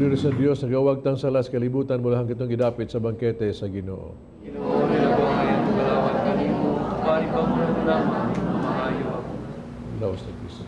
Kordero sa Dios, nagawagtang sala sa kalibutan, mula hanggang itong gidapit sa bangkete sa Ginoo. Ginoo, nilabang kalawan kanimo, pari pa mo lamang, maayo ako. Laos na Kristo.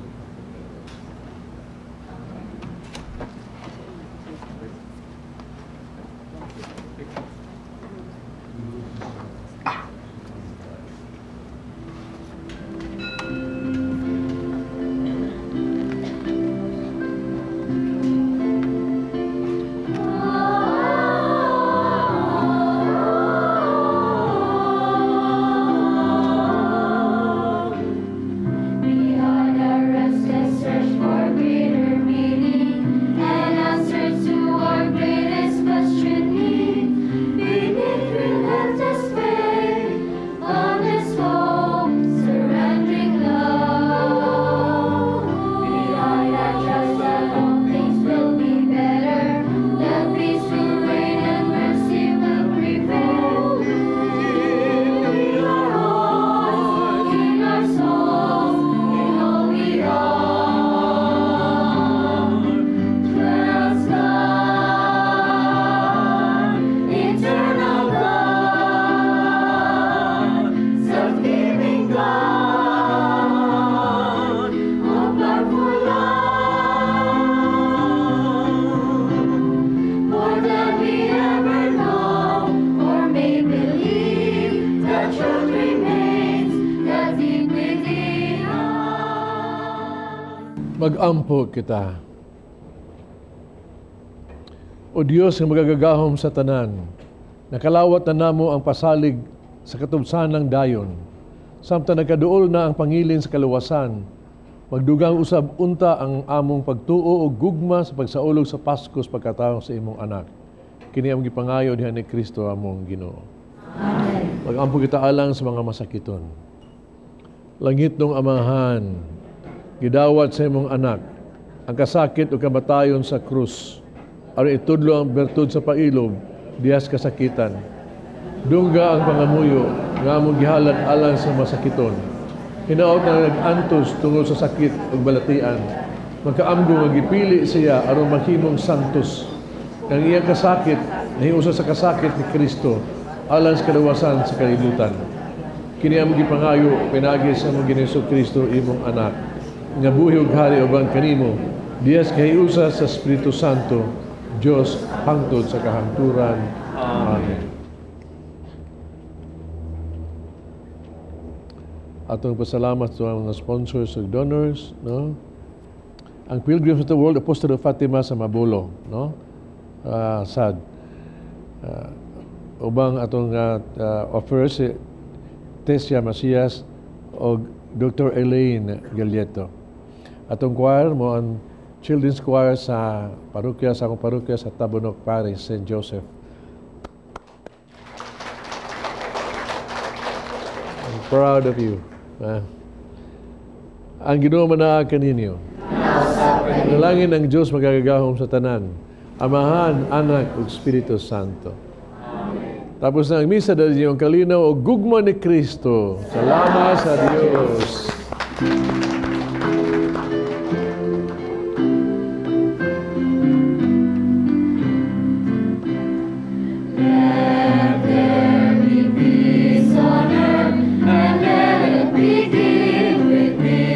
We are the restless search for greater meaning and answer to our greatest questioning. Beneath relentless faith, boundless hope, surrendering love. We are the trust that all things will be better, that peace will reign and mercy will prevail. In our hearts, in our souls, in all we are, dwells God, eternal God, self-giving God, all powerful love, more than we ever know or may believe, the truth remains that deep within us. Mag-ampo kita. O Dios nga magagagahom sa tanan, nakalawat na namo ang pasalig sa katubsanang dayon. Samtang nagkaduol na ang pangilin sa kaluwasan, magdugang usab unta ang among pagtuo o gugma sa pagsaulog sa Pasko sa pagkatawong sa imong anak. Kini ang gipangayo diha ni Kristo among Ginoo. Amen. Mag-ampo kita alang sa mga masakiton. Langit nung Amahan, gidawat sa imong anak ang kasakit o kamatayon sa krus. Aron itudlo ang bertud sa pailob dihas kasakitan. Dungga ang pangamuyo nga among gihalad alang sa masakiton. Hinaot nga nag-antos tungod sa sakit ug balatian. Magkaamgo nga gipili siya aron mahimong santos. Ang iyang kasakit nahiusa sa kasakit ni Kristo alang sa kaluwasan sa kalibutan. Kini among gipangayo pinaagi sa among Ginoong Kristo imong anak nga buhi ug hari uban kanimo dihas kahiusa sa Espiritu Santo, Dios hangtod sa kahangturan. Amen. Atong pasalamat sa mga sponsors ug donors, no? Ang Pilgrims of the World, Apostle of Fatima sa Mabulo, no? Sad. Ubang atong offer si Tesia Macias o Dr. Elaine Galieto. Atong choir mo ang Children's Choir sa parokya, sa akong parokya sa Tabunok Parish, St. Joseph. I'm proud of you. Ang Ginoo manaa kaninyo. Panalangin ang Diyos magagagahom sa tanan. Amahan, Anak, ug Espiritu Santo. Amen. Tapos na ang misa dahil yung kalinaw o gugma ni Kristo. Salamat sa Diyos. Let there be peace on earth, and let it begin with me.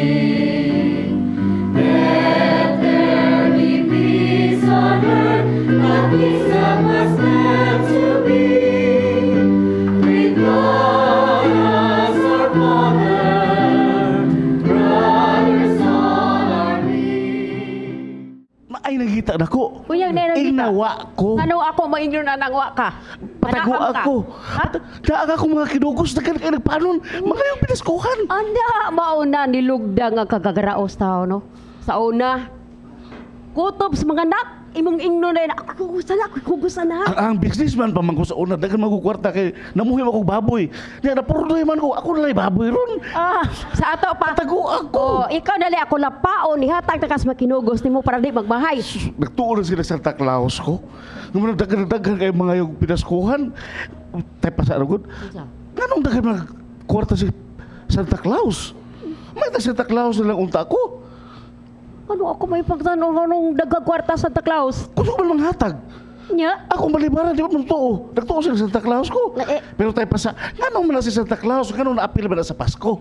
Let there be peace on earth, the peace that was meant to be. With God as our Father, brothers all are we. Maay nagita nako. Unyang na nagita. Inawa ko. Ano ako maingon na nangwa ka? Patago Manakam ka. ako. Ha? Daag ako mga kinugos, daghan kay nagpanon. Mga yung pinaskuhan. Anda, mauna nilugda nga kagagaraos tao, no? Sa una, kutob sa mga anak, imong ingno na yun, ako kugusan na, ako kugusan na. Ang businessman pa man ko sa una, daghan magkukwarta kay namuhi ako baboy. Niya napurdoy man ko, ako na baboy ron. Ah, sa ato pa. Patago ako. Oh, ikaw nali ako lapaon, ihatag ta kas makinugos nimo para di magmahay. Nagtuon na sila Santa Claus ko. Nung daghan kay mga yung pinaskuhan. Tay pa sa arugod. Nganong daghan mga kwarta si Santa Claus? May ta Santa Claus na lang unta ko. Ano ako may pagtanong anong dagag kwarta Santa Claus? Kuno man manghatag. Nya? Ako malibaran, di ba man totoo? Nagtuo sila Santa Claus ko. Eh. Pero tayo pa sa, ngano man na si Santa Claus? Ngano naapil man na sa Pasko?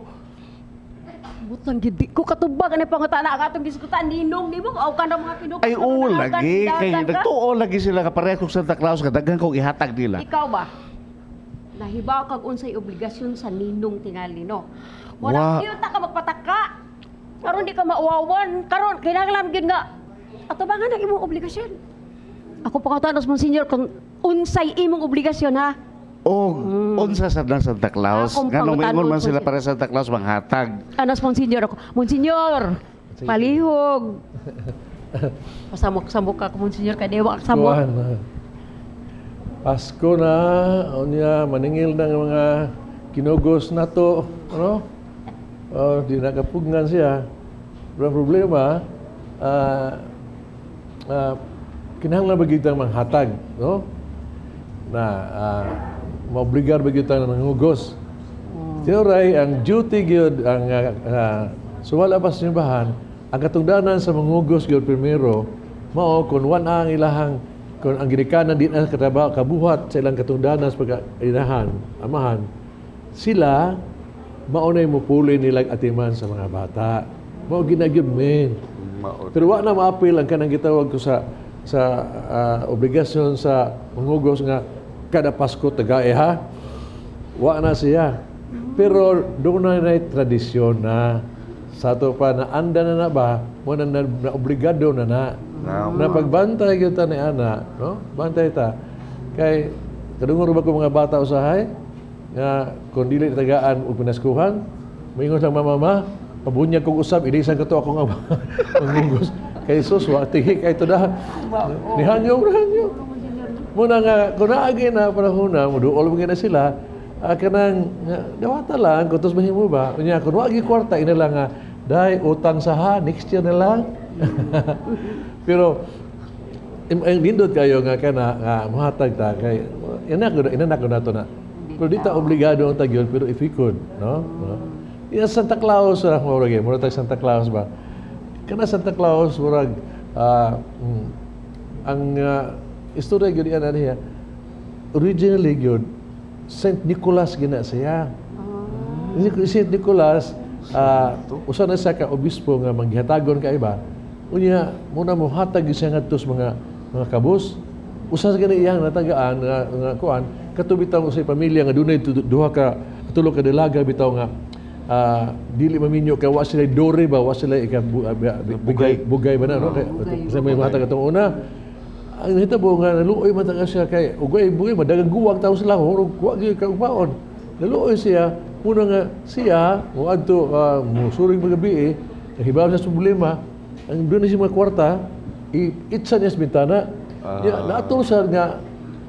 Butang gid di ko katubag ani pangutana ang atong gisgutan ninong nimo aw ka na mga kinukot. Ay, oo, lagi. Kay nagtuo lagi sila kapareho kong Santa Claus, kadaghan kong ihatag nila. Ikaw ba? Nahibaw kag unsay obligasyon sa ninong tingali, no? Wa. Wala ta ka magpataka. Karon di ka mauwawan. Karon kinahanglan gyud nga atubangan ang imong obligasyon. Ako pangutanos, Monsignor, kung unsay imong obligasyon, ha? O, unsa sa na Santa Claus? Akong Ngano maingon man pangutanon, sila para Santa Claus manghatag? Anas, Monsignor, ako. Monsignor, palihog. Pasamok-samok ka, Monsignor, kay dewa ka samok. Kuan, ah. Pasko na, unya maningil ng mga kinugos nato, ano? Oh, di nakapugnan siya. Pero ang problema, kinahanglan ba kitang manghatag, no? Na maobligar ba kitang nangugos. Tinuray, ang duty gyud ang sumala pa sa simbahan, ang katungdanan sa mangugos gyud primero, mao kung wan ang ilahang kung ang ginikanan di na katrabaho kabuhat sa ilang katungdanan sa pagkainahan, amahan, sila mao nay mupuli nilang atiman sa mga bata. Mao ginagyud men. Pero wa na maapil ang kanang gitawag ko sa obligasyon sa mangugos nga kada Pasko tagae ha. Wa na siya. Pero doon na na tradisyon na sa ato pa na anda na na ba, mo na, na, na obligado na na. Na pagbantay gyud ta ni ana, no? Bantay ta. Kay kadungor ba ko mga bata usahay nga kung dili tagaan og pinaskuhan, moingon sang mama, "Ma, pabunyag kog usab ilisan ka to ako nga mangugos." Kay sus wa tihi kay to da. Nihangyo hangyo. Muna nga kung naagi na panahon na moduol mo na sila, kanang nga, dawata lang kung tos mahimo ba. Unya kung wa gi kwarta ina lang nga dai utang sa ha next year na lang. Pero ang nindot kayo nga kana nga mohatag ta kay ina ko nato na. Pero di ta obligado ang tagyon pero if we could, no? No? Iya Santa Claus murag murag tag Santa Claus ba. Kana Santa Claus murag ang istorya gyud ana niya. Originally gyud Saint Nicholas gina siya. Saint Nicholas usa na siya ka obispo nga manggihatagon ka iba. Unya muna mo hatag siya ngadto sa mga kabus. Usa sa gani iyang natagaan nga kuan kato bitaw sa pamilya nga dunay duha ka tulo ka dalaga bitaw nga dili maminyo kay wa sila dore ba wa sila ika bugay bugay ba na no kay sa may matag atong una ang nahitabo nga naluoy man ta siya kay ugay bugay madagang guwang tawo sila hurog wa gyud ka upaon naluoy siya muna nga siya moadto musuring magabi nahibaw sa problema ang doon siya mga kwarta itsa niya sa bintana. Ya, naatol siya nga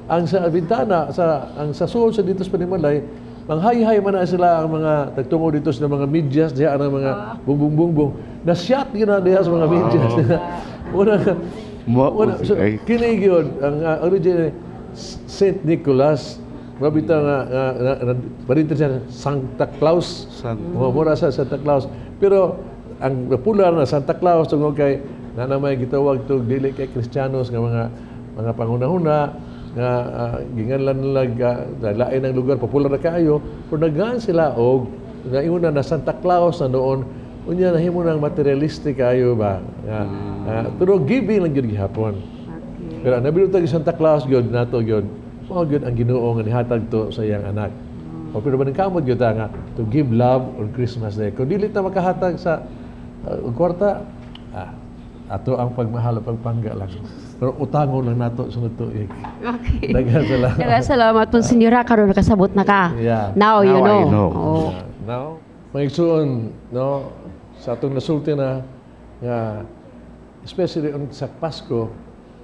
ang sa bintana sa ang sa sulod sa dito sa Panimalay manghay-hay man na sila ang mga tagtungo dito sa mga medyas diha ang mga bungbong-bungbong na shot gyud na diha sa mga medyas. Una una so, kini gyud ang origin Saint Nicholas mabita nga parinter siya Santa Claus. Mura sa Santa Claus pero ang popular na Santa Claus tungod kay na namay gitawag to dili kay Kristiyanos nga mga pangunahuna nga ginganlan nila lain ang lugar popular na kaayo pero naggaan sila og naingon na Santa Claus na noon unya nahimo nang materialistic kaayo ba nga pero giving lang gyud gihapon. Okay. Pero ang nabilin tag Santa Claus gyud nato gyud mao gyud ang Ginoo nga nihatag to sa iyang anak. O pero maningkamot gyud ta nga to give love on Christmas Day. Kung dili ta makahatag sa kwarta ato ang pagmahal at pagpangga lang. Pero utangon lang nato sunod tuig. Okay. Daghang salamat. Daghang salamat, Monsignor. Karon nakasabot na ka. Yeah. Now you Now know. I know. Oh. Yeah. Now, mga igsoon, no, sa atong nasulti na nga especially on sa Pasko,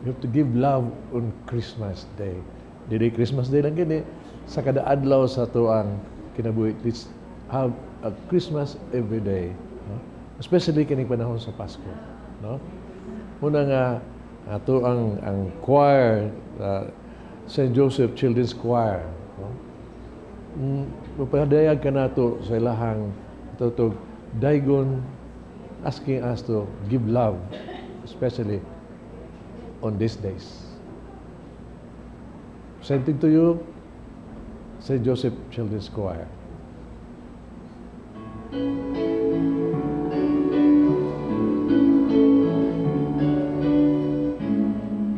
you have to give love on Christmas Day. Dili Christmas Day lang gini sa kada adlaw sa ato ang kinabuhi. Let's have a Christmas every day, no? Especially kining panahon sa Pasko, no? Muna nga ato ang choir, St. Joseph Children's Choir, no? Mapadayag ka nato sa ilahang tutog daygon asking us to give love, especially on these days. Presenting to you, St. Joseph Children's Choir.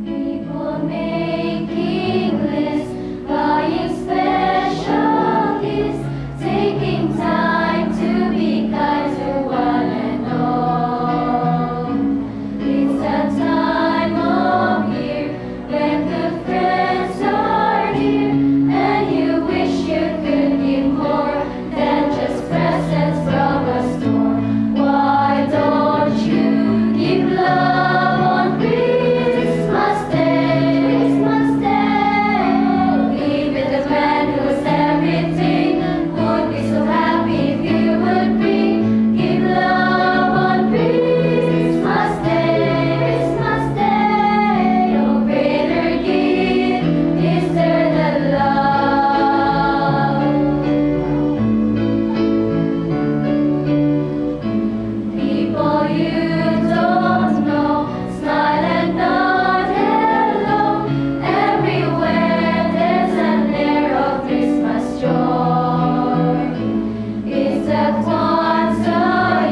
People making lists, buying special gifts, taking time to be kind to one and all. It's that time of year when good friends are dear, and you wish you could give more than just presents from a store. Why don't you give love on Christmas Day? Christmas Day. Even the man who has everything would be so happy if you would bring. Give love on Christmas Day. Christmas Day. No greater gift is there than love. People you don't know, smile and nod hello. Everywhere there's an air of Christmas joy. It's that once a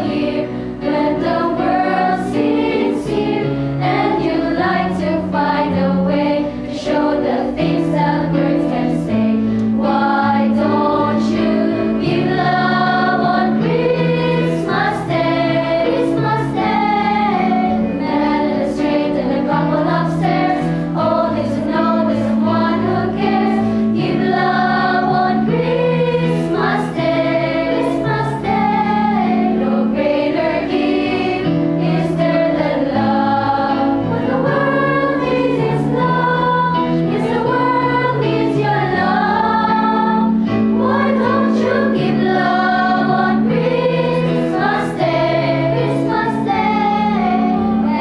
year when the world seems here, and you like to find a way to show the things that words can say. Why don't you give love on Christmas Day? Christmas Day. The man in the street and the couple upstairs, only to know there's someone who cares. Give love on Christmas Day. Christmas Day. No greater gift is there than love. What the world needs is love. Yes, the world needs your love. Why don't you give love on Christmas Day? Christmas Day.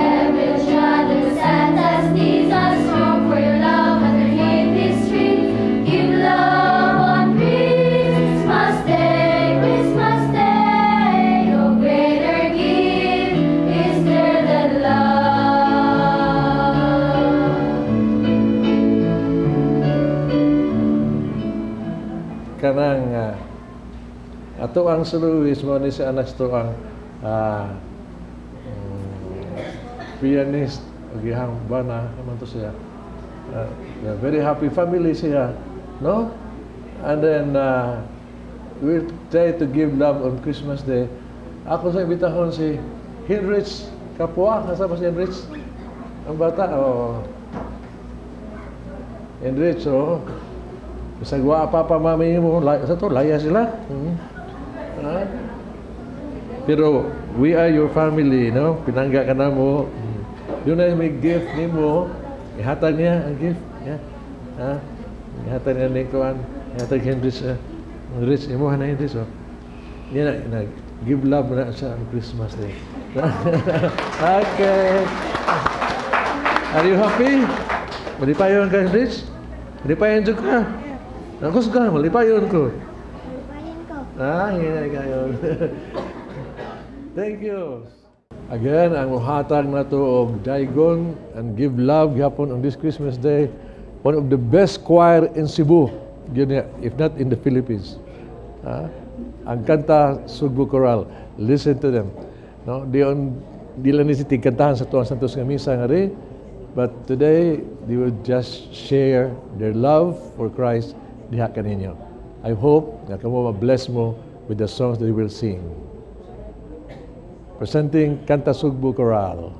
Every child under Santa's knees asks for your love underneath his tree. Give love on Christmas Day. Christmas Day. No greater gift is there than love. Kanang ato ang soloist mo ni si anak to ang pianist og iyang bana naman to siya. Yeah, very happy family siya, no? And then we'll try to give love on Christmas Day. Ako sa imbitahon si Henrich Kapwa, kasama si Henrich? Ang bata, oh. Henrich, oh. Bisag wa papa mami mo, sa to laya sila. Ah. Pero we are your family, no? Pinangga ka na mo. Yun na may gift nimo. Ihatag niya ang gift. Yeah. Ha? Ihatag niya ni Kuan. Ihatag Henrich. Henrich, imo na Henrich, oh. Niya na, na give love na siya on Christmas Day. Okay. Are you happy? Malipayon ka, Henrich? Malipayon jud ka? Ako ka, malipayon ko. Malipayon ko. Ah, hinay kayo. Thank you. Again, ang muhatag na to og Daigon and give love gyapon on this Christmas Day. One of the best choir in Cebu, yun niya, if not in the Philippines. Ah, ang Kanta Sugbo Choral. Listen to them. No, di on di lang ni si tigkantahan sa tuwang Santos nga misa nga ri, but today they will just share their love for Christ diha kaninyo. I hope nga kamo ma-bless mo with the songs that they will sing. Presenting Kanta Sugbo Choral.